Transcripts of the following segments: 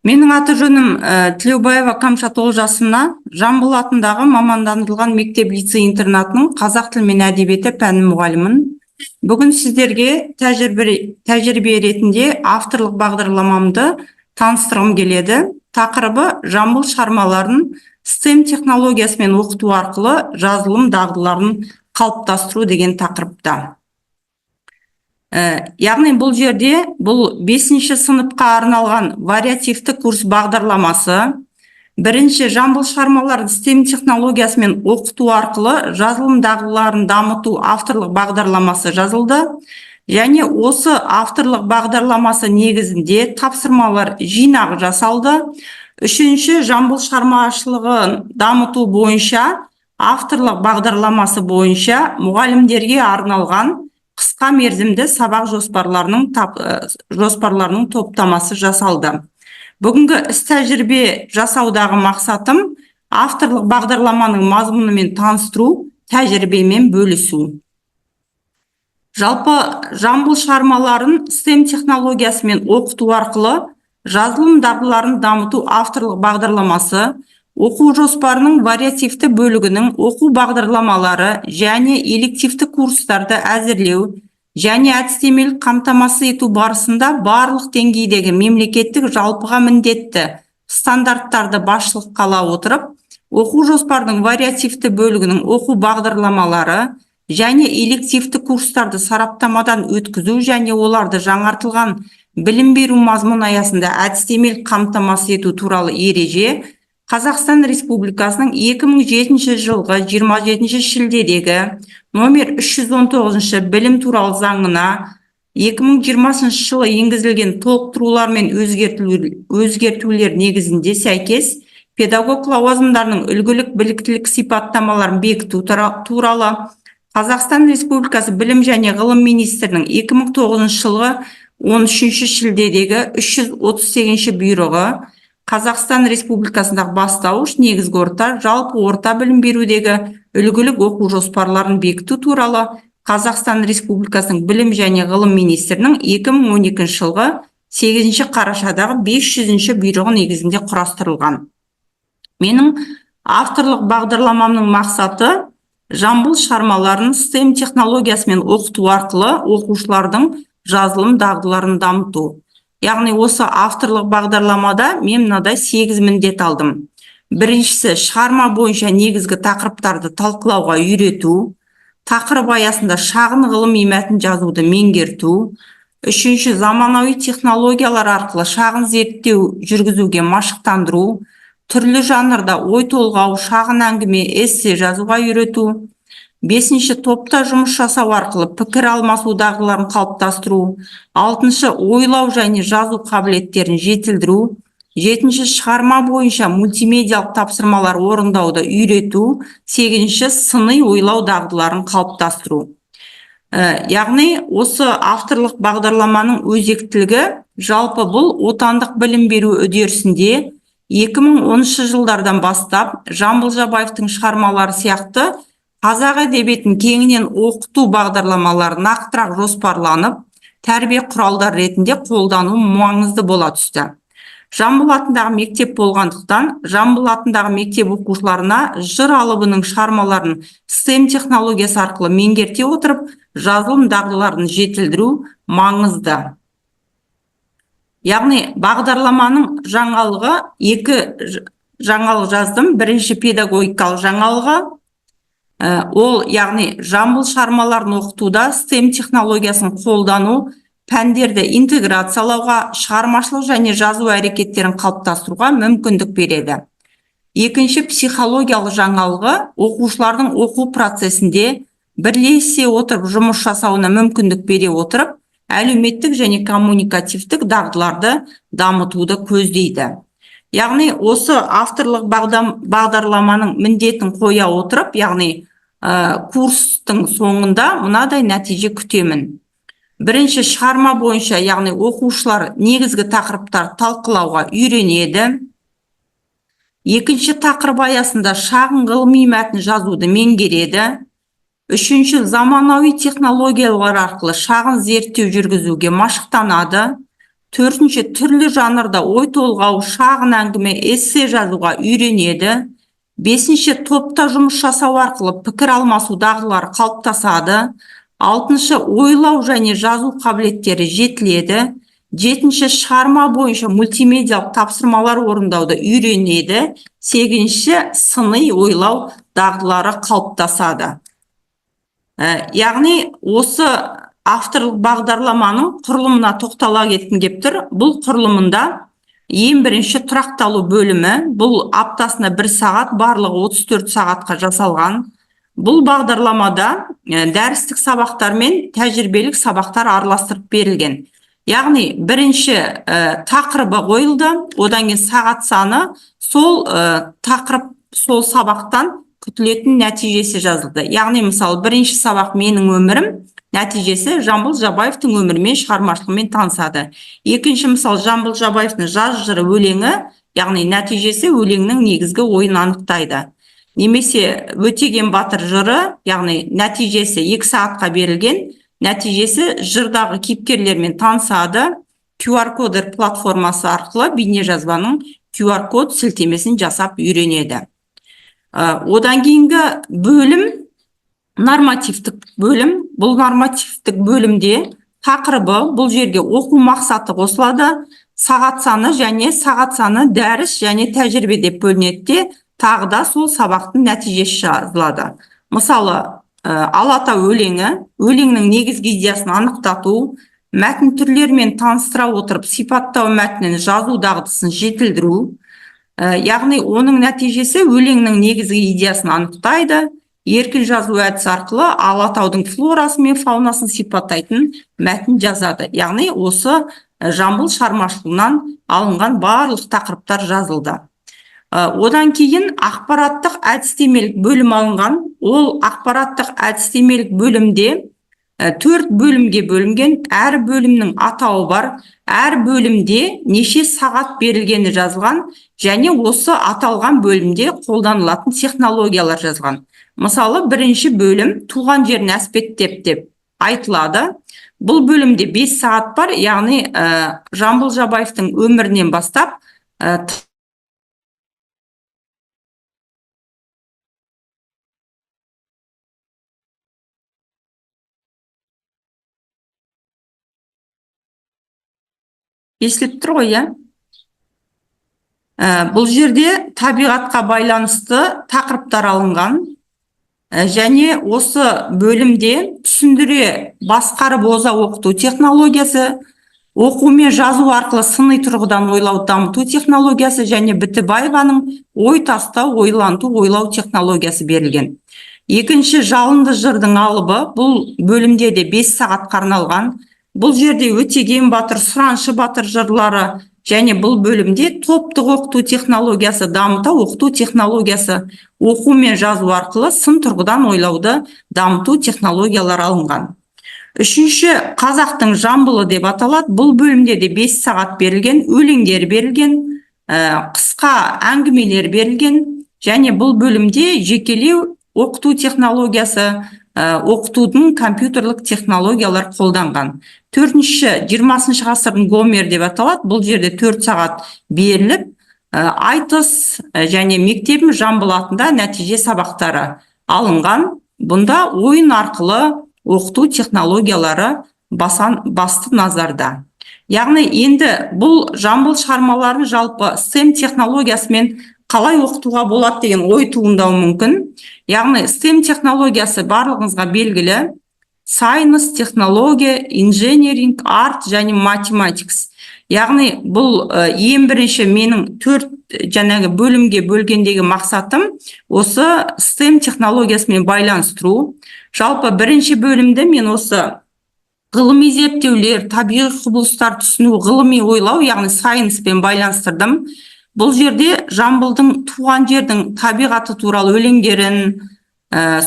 Менің аты жөнім Тілеубаева Камшат Олжасовна. Жамбыл атындағы мамандандырылған мектеп лицей интернатының қазақ тілі мен әдебиеті пәні мұғалімін. Бүгін сіздерге тәжірибе ретінде авторлық бағдарламамды таныстырғым келеді. Тақырыбы: Жамбыл шығармаларын STEM технологиясымен оқыту арқылы жазылым дағдыларын қалыптастыру деген тақырыпта. Яғни бұл жерде бұл бесінші сыныпқа арналған вариативті курс бағдарламасы. Бірінші, Жамбыл шығармаларын STEM технологиясымен оқыту арқылы жазылым дағдыларын дамыту авторлық бағдарламасы жазылды және осы авторлық бағдарламасы негізінде тапсырмалар жинағы жасалды. Үшінші, Жамбыл шығармашылығын дамыту бойынша авторлық бағдарламасы бойынша мұғалімдерге арналған қысқа мерзімді сабақ жоспарларының топтамасы жасалды. Бүгінгі іс тәжірибе жасаудағы мақсатым: авторлық бағдарламаның мазмұнымен таныстыру, тәжірибемен бөлісу. Жалпы, Жамбыл шығармаларын STEM технологиясымен оқыту арқылы жазылым дағдыларын дамыту авторлық бағдарламасы оқу жоспарының вариативті бөлігінің оқу бағдарламалары және элективті курстарды әзірлеу және әдістемелік қамтамасыз ету барысында барлық деңгейдегі мемлекеттік жалпыға міндетті стандарттарды басшылыққа ала отырып, оқу жоспарының вариативті бөлігінің оқу бағдарламалары және элективті курстарды сараптамадан өткізу және оларды жаңартылған білім беру мазмұны аясында әдістемелік қамтамасыз ету туралы ереже, Қазақстан Республикасының 2007 жылғы 27 шілдедегі номер 319 білім туралы заңына 2020 жылы енгізілген толықтырулар мен өзгертулер негізінде сәйкес, педагог лауазымдарының үлгілік біліктілік сипаттамаларын бекіту туралы Қазақстан Республикасы Білім және ғылым министрінің 2009 жылғы 13 шілдедегі 338 бұйрығы, Қазақстан Республикасындағы бастауыш, негізгі орта, жалпы орта білім берудегі үлгілік оқу жоспарларын бекіту туралы Қазақстан Республикасының Білім және ғылым министрінің 2012 жылғы 8 қарашадағы 500 бұйрығы негізінде құрастырылған. Менің авторлық бағдарламамның мақсаты: Жамбыл шығармаларын STEM технологиясымен оқыту арқылы оқушылардың жазылым дағдыларын дамыту. Яғни осы авторлық бағдарламада мен мынадай сегіз міндет алдым. Біріншісі: шығарма бойынша негізгі тақырыптарды талқылауға үйрету, тақырып аясында шағын ғылыми мәтін жазуды меңгерту. Үшінші, заманауи технологиялар арқылы шағын зерттеу жүргізуге машықтандыру, түрлі жанрда ой толғау, шағын әңгіме, эссе жазуға үйрету. Бесінші, топта жұмыс жасау арқылы пікір алмасу дағдыларын қалыптастыру. Алтыншы, ойлау және жазу қабілеттерін жетілдіру. Жетінші, шығарма бойынша мультимедиялық тапсырмалар орындауды үйрету. Сегізінші, сыни ойлау дағдыларын қалыптастыру. Яғни осы авторлық бағдарламаның өзектілігі: жалпы бұл отандық білім беру үдерісінде 2010 жылдардан бастап Жамбыл Жабаевтың шығармалары сияқты қазақ әдебиетін кеңінен оқыту бағдарламалары нақтырақ жоспарланып, тәрбие құралдары ретінде қолдану маңызды бола түсті. Жамбыл атындағы мектеп болғандықтан, Жамбыл атындағы мектеп оқушыларына жыр алыбының шығармаларын STEM технологиясы арқылы меңгерте отырып, жазылым дағдыларын жетілдіру маңызды. Яғни бағдарламаның жаңалығы: екі жаңалық жаздым. Бірінші, педагогикалық жаңалығы, ол яғни Жамбыл шығармаларын оқытуда STEM технологиясын қолдану пәндерді интеграциялауға, шығармашылық және жазу әрекеттерін қалыптастыруға мүмкіндік береді. Екінші психологиялық жаңалығы: оқушылардың оқу процесінде бірлесе отырып жұмыс жасауына мүмкіндік бере отырып, әлеуметтік және коммуникативтік дағдыларды дамытуды көздейді. Яғни осы авторлық бағдарламаның міндетін қоя отырып, яғни курстың соңында мынадай нәтиже күтемін. Бірінші, шығарма бойынша, яғни оқушылар негізгі тақырыптарды талқылауға үйренеді. Екінші, тақырып аясында шағын ғылыми мәтін жазуды меңгереді. Үшінші, заманауи технологиялар арқылы шағын зерттеу жүргізуге машықтанады. Төртінші, түрлі жанрда ой толғау, шағын әңгіме, эссе жазуға үйренеді. Бесінші, топта жұмыс жасау арқылы пікір алмасу дағдылары қалыптасады. Алтыншы, ойлау және жазу қабілеттері жетіледі. Жетінші, шығарма бойынша мультимедиялық тапсырмалар орындауды үйренеді. Сегізінші, сыни ойлау дағдылары қалыптасады. Яғни осы авторлық бағдарламаның құрылымына тоқтала кеткім кеп тұр. Бұл құрылымында ең бірінші тұрақталу бөлімі, бұл аптасына 1 сағат, барлығы 34 сағатқа жасалған. Бұл бағдарламада дәрістік сабақтар мен тәжірибелік сабақтар араластырып берілген. Яғни бірінші тақырыбы қойылды, одан кейін сағат саны, сол тақырып, сол сабақтан күтілетін нәтижесі жазылды. Яғни, мысалы, бірінші сабақ «Менің өмірім», нәтижесі: Жамбыл Жабаевтың өмірімен, шығармашылығымен танысады. Екінші, мысал, Жамбыл Жабаевтың «Жаз жыры» өлеңі, яғни нәтижесі: өлеңнің негізгі ойын анықтайды. Немесе «Өтеген батыр» жыры, яғни нәтижесі 2 сағатқа берілген, нәтижесі: жырдағы кейіпкерлермен танысады, QR кодер платформасы арқылы бейнежазбаның QR код сілтемесін жасап үйренеді. Одан кейінгі бөлім нормативтік бөлім. Бұл нормативтік бөлімде тақырыбы, бұл жерге оқу мақсаты қосылады, сағат саны және сағат саны дәріс және тәжірибе деп бөлінеді де, тағы да сол сабақтың нәтижесі жазылады. Мысалы, «Алатау» өлеңі: өлеңнің негізгі идеясын анықтату, мәтін түрлерімен таныстыра отырып сипаттау мәтінін жазу дағдысын жетілдіру. Яғни оның нәтижесі: өлеңнің негізгі идеясын анықтайды, еркін жазу әдісі арқылы Алатаудың флорасы мен фаунасын сипаттайтын мәтін жазады. Яғни осы Жамбыл шығармашылығынан алынған барлық тақырыптар жазылды. Одан кейін ақпараттық әдістемелік бөлім алынған. Ол ақпараттық әдістемелік бөлімде төрт бөлімге бөлінген. Әр бөлімнің атауы бар, әр бөлімде неше сағат берілгені жазылған және осы аталған бөлімде қолданылатын технологиялар жазылған. Мысалы, бірінші бөлім «Туған жерін әспеттеп» деп айтылады. Бұл бөлімде 5 сағат бар, яғни Жамбыл Жабаевтың өмірінен бастап естіліп тұр ғой, иә? Бұл жерде табиғатқа байланысты тақырыптар алынған. Және осы бөлімде түсіндіре басқарып оза оқыту технологиясы, оқу мен жазу арқылы сыни тұрғыдан ойлауды дамыту технологиясы және Бітібаеваның ой тастау, ойланту, ойлау технологиясы берілген. Екінші, «Жалынды жырдың алыбы», бұл бөлімде де 5 сағатқа арналған. Бұл жерде Өтеген батыр, Сұраншы батыр жырлары және бұл бөлімде топтық оқыту технологиясы, дамыта оқыту технологиясы, оқу мен жазу арқылы сын тұрғыдан ойлауды дамыту технологиялары алынған. Үшінші, «Қазақтың Жамбылы» деп аталады. Бұл бөлімде де 5 сағат берілген, өлеңдер берілген, қысқа әңгімелер берілген және бұл бөлімде жекелеу оқыту технологиясы, оқытудың компьютерлік технологиялар қолданған. Төртінші, «20-шы ғасырдың Гомер» деп аталады. Бұл жерде 4 сағат беріліп, айтыс және «Мектебім Жамбыл» атында нәтиже сабақтары алынған. Бұнда ойын арқылы оқыту технологиялары басты назарда. Яғни енді бұл Жамбыл шығармаларын жалпы STEM технологиясымен қалай оқытуға болады деген ой туындауы мүмкін. Яғни STEM технологиясы барлығыңызға белгілі: science, технология, engineering, art және mathematics. Яғни бұл ең бірінші менің төрт жаңағы бөлімге бөлгендегі мақсатым осы STEM технологиясымен байланыстыру. Жалпы бірінші бөлімді мен осы ғылыми зерттеулер, табиғи құбылыстар түсіну, ғылыми ойлау, яғни science пен байланыстырдым. Бұл жерде Жамбылдың туған жердің табиғаты туралы өлеңдерін,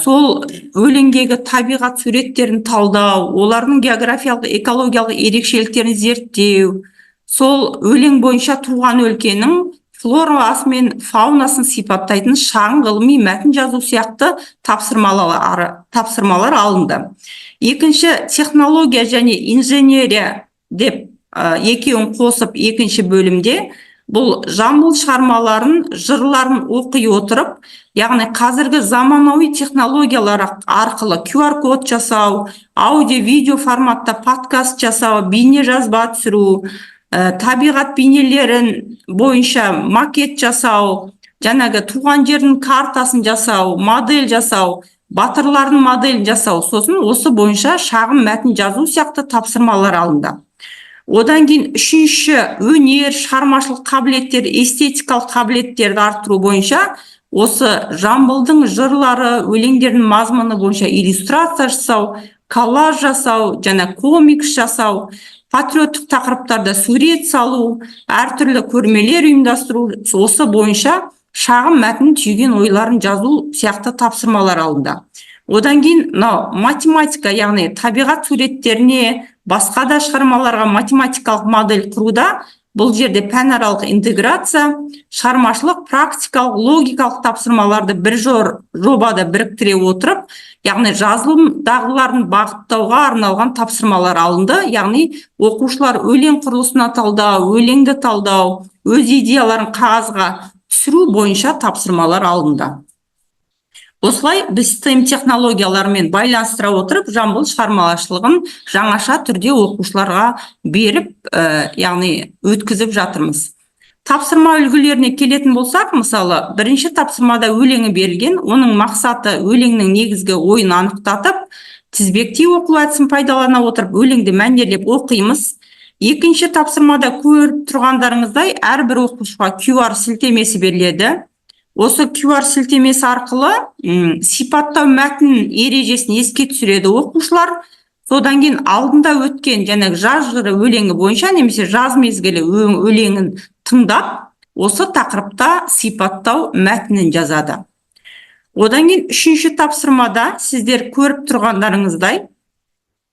сол өлеңдегі табиғат суреттерін талдау, олардың географиялық, экологиялық ерекшеліктерін зерттеу, сол өлең бойынша туған өлкенің флорасы мен фаунасын сипаттайтын шағын ғылыми мәтін жазу сияқты тапсырмалар алынды. Екінші, технология және инженерия деп Екеуін қосып екінші бөлімде бұл Жамбыл шығармаларын, жырларын оқи отырып, яғни қазіргі заманауи технологиялар арқылы QR код жасау, аудио видео форматта подкаст жасау, бейне жазба түсіру, табиғат бейнелерін бойынша макет жасау, жаңағы туған жердің картасын жасау, модель жасау, батырлардың моделін жасау, сосын осы бойынша шағын мәтін жазу сияқты тапсырмалар алынды. Одан кейін үшінші, өнер, шығармашылық қабілеттер, эстетикалық қабілеттерді арттыру бойынша осы Жамбылдың жырлары, өлеңдерінің мазмұны бойынша иллюстрация жасау, коллаж жасау және комикс жасау, патриоттық тақырыптарда сурет салу, әртүрлі көрмелер ұйымдастыру, осы бойынша шағын мәтін, түйген ойларын жазу сияқты тапсырмалар алынды. Одан кейін мынау математика, яғни табиғат суреттеріне, басқа да шығармаларға математикалық модель құруда бұл жерде пәнаралық интеграция, шығармашылық, практикалық, логикалық тапсырмаларды бір жобада біріктіре отырып, яғни жазылым дағдыларын бағыттауға арналған тапсырмалар алынды. Яғни оқушылар өлең құрылысына талдау, өлеңді талдау, өз идеяларын қағазға түсіру бойынша тапсырмалар алынды. Осылай біз STEM технологияларымен байланыстыра отырып, Жамбыл шығармашылығын жаңаша түрде оқушыларға беріп, яғни өткізіп жатырмыз. Тапсырма үлгілеріне келетін болсақ, мысалы, бірінші тапсырмада өлеңі берілген, оның мақсаты өлеңнің негізгі ойын анықтатып, тізбектей оқу әдісін пайдалана отырып, өлеңді мәнерлеп оқимыз. Екінші тапсырмада көріп тұрғандарыңыздай, әрбір оқушыға QR сілтемесі беріледі. Осы QR сілтемесі арқылы сипаттау мәтін ережесін еске түсіреді оқушылар. Содан кейін алдында өткен жаңағы «Жаз жыры» өлеңі бойынша немесе «Жаз мезгілі» өлеңін тыңдап, осы тақырыпта сипаттау мәтінін жазады. Одан кейін үшінші тапсырмада сіздер көріп тұрғандарыңыздай,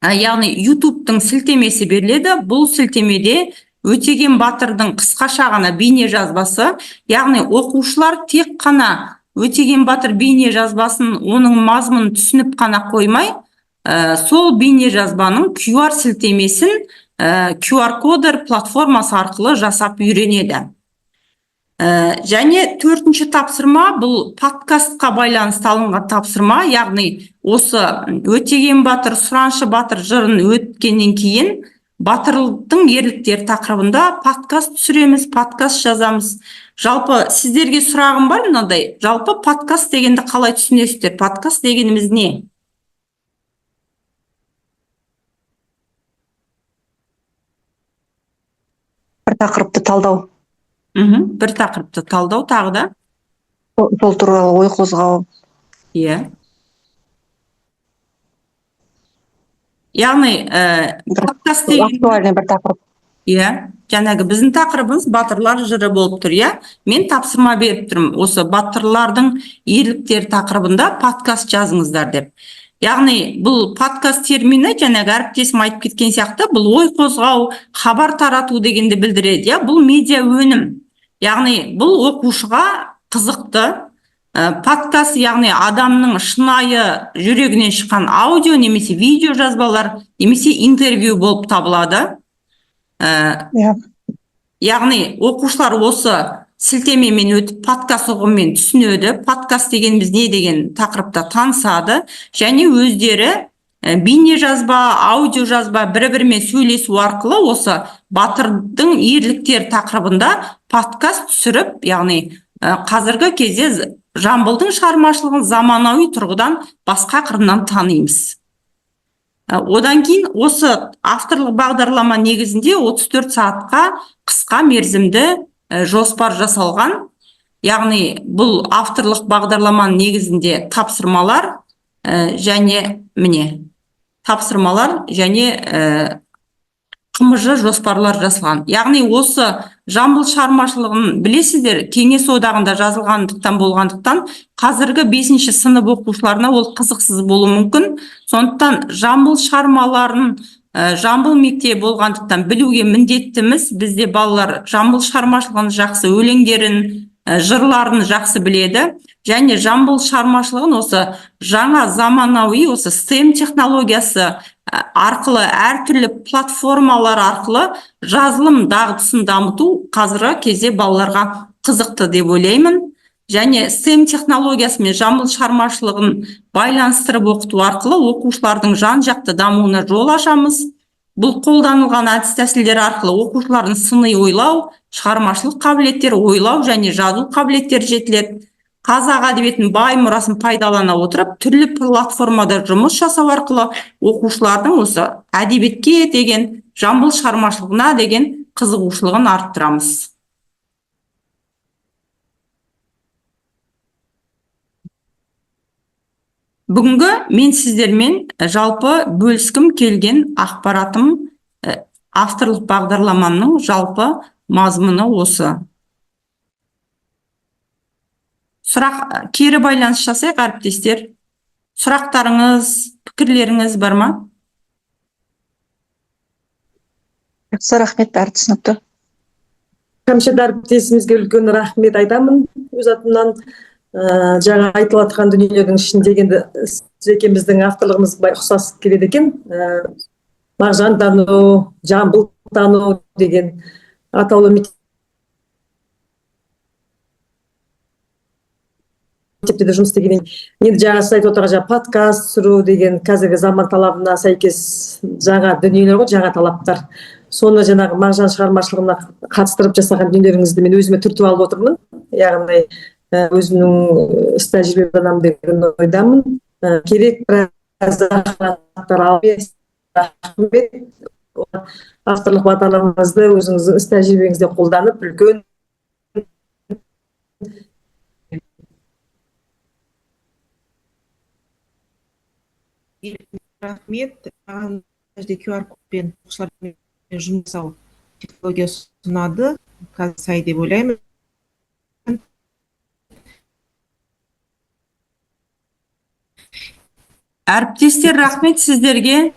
яғни Ютубтың сілтемесі беріледі. Бұл сілтемеде Өтеген батырдың қысқаша ғана бейне жазбасы, яғни оқушылар тек қана Өтеген батыр бейне жазбасын, оның мазмұнын түсініп қана қоймай, сол бейне жазбаның QR сілтемесін QR кодер платформасы арқылы жасап үйренеді. Және төртінші тапсырма бұл подкастқа байланысты алынған тапсырма, яғни осы Өтеген батыр, Сұраншы батыр жырын өткеннен кейін батырлықтың ерліктері тақырыбында подкаст түсіреміз, подкаст жазамыз. Жалпы сіздерге сұрағым бар мынандай: жалпы подкаст дегенді қалай түсінесіздер? Подкаст дегеніміз не? Бір тақырыпты талдау. Бір тақырыпты талдау, тағы да? Сол туралы ой қозғау. Иә, яғни подкаст деген актуальный бір тақырып. Иә, жаңағы біздің тақырыбымыз батырлар жыры болып тұр, иә. Мен тапсырма беріп тұрмын, осы батырлардың ерліктері тақырыбында подкаст жазыңыздар деп. Яғни бұл подкаст термині, жаңағы әріптесім айтып кеткен сияқты, бұл ой қозғау, хабар тарату дегенді білдіреді, иә. Бұл медиа өнім, яғни бұл оқушыға қызықты. Подкаст, яғни адамның шынайы жүрегінен шыққан аудио немесе видео жазбалар немесе интервью болып табылады. Яғни оқушылар осы сілтемемен өтіп, подкаст ұғымымен түсінеді, подкаст дегеніміз не деген тақырыпта танысады және өздері бейне жазба, аудио жазба, бір бірімен сөйлесу арқылы осы батырдың ерліктері тақырыбында подкаст түсіріп, яғни қазіргі кезде Жамбылдың шығармашылығын заманауи тұрғыдан, басқа қырынан танимыз. Одан кейін осы авторлық бағдарлама негізінде 34 сағатқа қысқа мерзімді жоспар жасалған. Яғни бұл авторлық бағдарламаның негізінде тапсырмалар және міне тапсырмалар және ҚМЖ жоспарлар жасалған. Яғни осы Жамбыл шығармашылығын білесіздер, Кеңес Одағында жазылғандықтан болғандықтан, қазіргі бесінші сынып оқушыларына ол қызықсыз болуы мүмкін. Сондықтан Жамбыл шығармаларын Жамбыл мектебі болғандықтан білуге міндеттіміз. Бізде балалар Жамбыл шығармашылығын жақсы, өлеңдерін, жырларын жақсы біледі және Жамбыл шығармашылығын осы жаңа заманауи осы STEM технологиясы арқылы, әртүрлі платформалар арқылы жазылым дағдысын дамыту қазіргі кезде балаларға қызықты деп ойлаймын. Және STEM технологиясы мен Жамбыл шығармашылығын байланыстырып оқыту арқылы оқушылардың жан-жақты дамуына жол ашамыз. Бұл қолданылған әдіс тәсілдер арқылы оқушылардың сыни ойлау, шығармашылық қабілеттері, ойлау және жазу қабілеттері жетіледі. Қазақ әдебиетінің бай мұрасын пайдалана отырып, түрлі платформада жұмыс жасау арқылы оқушылардың осы әдебиетке деген, Жамбыл шығармашылығына деген қызығушылығын арттырамыз. Бүгінгі мен сіздермен жалпы бөліскім келген ақпаратым, авторлық бағдарламамның жалпы мазмұны осы. Сұрақ, кері байланыс жасайық, әріптестер. Сұрақтарыңыз, пікірлеріңіз бар ма? Жақсы, рахмет, бәрі түсінікті. Кәмшат әріптесімізге үлкен рахмет айтамын өз атымнан. Жаңа айтылып жатқан дүниелердің ішінде енді сіз екеуміздің авторлығымыз ұқсас келеді екен. Мағжан тану, Жамбыл тану деген атаулы мектепте де жұмыс істегеннен енді жаңа сіз айтып отырған жаңа подкаст түсіру деген қазіргі заман талабына сәйкес жаңа дүниелер ғой, жаңа талаптар. Соны жаңағы Мағжан шығармашылығына қатыстырып жасаған дүниелеріңізді мен өзіме түртіп алып отырмын. Яғни өзімнің іс тәжірибем деген ойдамын. Керек біраз ақпараттар алып, рахмет. Авторлық бағдарламаңызды өзіңіздің іс тәжірибеңізде қолданып, үлкен Рахмет. Маған жерде QR кодпен оқушылармен жұмыс жасау технологиясы ұнады. Қазір сай деп ойлаймын. Әріптестер, рахмет сіздерге.